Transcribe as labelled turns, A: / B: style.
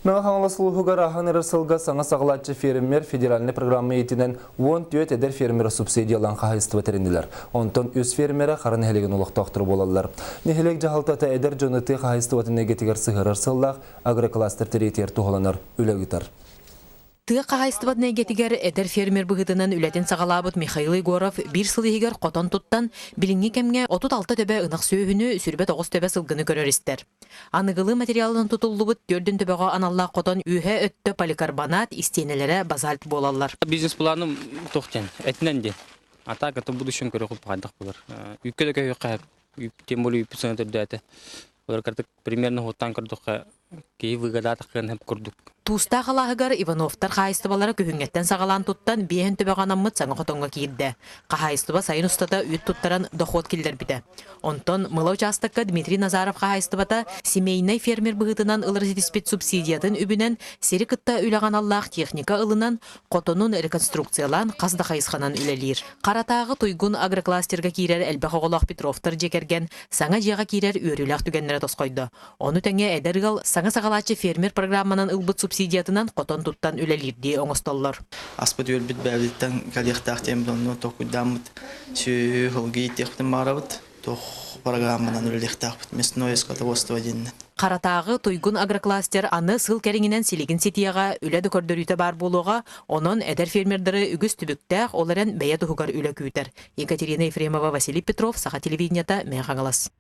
A: Мэҥэ Хаҥалас улууһугар ааһан эрэр сылга саҥа саҕалааччы фермер федеральнай программа иитинэн 14 эдэр фермеры субсидиялаан хаһаайыстыба тэриннилэр. Онтон үс фермерэ Хара нэһилиэгин олохтоохторо буолаллар. Нэһилиэк дьаһалтата эдэр дьону тыа хаһаайыстыбатын эйгэтигэр сыһыарар сыаллаах агрокластер тэрийиитигэр туһуланар үлэ ыытар.
B: Тыа хаһаайыстыбатын эйгэтигэр эдэр фермер быһыытынан үлэтин саҕалаабыт Михаил Егоров биир сыл иһигэр хотон туттан, билиҥҥи кэмҥэ 36 төбө ынах сүөһүнү, 29 төбө сылгыны көрөр-истэр. Аныгылыы материалынан тутуллубут түөрдүн төбөҕө аналлаах хотон үөһэ өттө поликарбонат, истиэнэлэрэ базальт буолаллар.
C: Бизнес-планым туох диэн, этинэн диэн. А так это в будущем көрүөхпүт хайдах буолар. Үүккэ да көһүөххэ тем более үүппүт сана төрдөөтө. Олор кырдык примерно хуттаан көрдөххө киһи выгодаатах кыан курдук.
B: Туустаах алааһыгар Ивановтар хаһаайыстыбалара күһүҥҥэттэн саҕалаан туттан биэһин төбөҕө анаммыт саҥа хотоҥҥо киирдэ. Хаһаайыстыба сайын устата үүт туттаран дохуот киллэрбитэ. Онтон Мыла учаастакка Дмитрий Назаров хаһаайыстыбата семейнай фермер быһыытынан ылар ситиспит субсидиятын үбүнэн сири кытта үлэҕэ аналлаах техника ылынан, хотонун реконструкциялаан хас да хайысханан үлэлиир. Харатааҕы Туйгун агрокластерга киирэр элбэх оҕолоох Петровтар дьиэ кэргэн саҥа дьиэҕэ киирэр үөрүүлээх түгэннэрэ тосхойдо. Ону тэҥэ эдэр ыал саҥа саҕалааччы фермер программанан ылбыт субсидиятынан хотон туттан үлэлиирдии оҥостоллор.
D: Аспыт-үөлбүт бэйэбититтэн кэлиэхтээх диэн онно толкуйдааммыт сүөһү сылгы иитиэхпитин баҕарабыт. Туох программанан үлэлиэхтээхпит мясное скотоводство диэнинэн.
B: Харатааҕы Туйгун агрокластер аны сыл кэриҥинэн силигин ситиэҕэ, үлэ да көрдөрүүтэ баар буолуоҕа, онон эдэр фермердары үгүс түбүктээх, ол эрэн бэйэ туһугар үлэ күүтэр. Екатерина Ефремова, Василий Петров, Саха телевидениета, Мэҥэ Хаҥалас.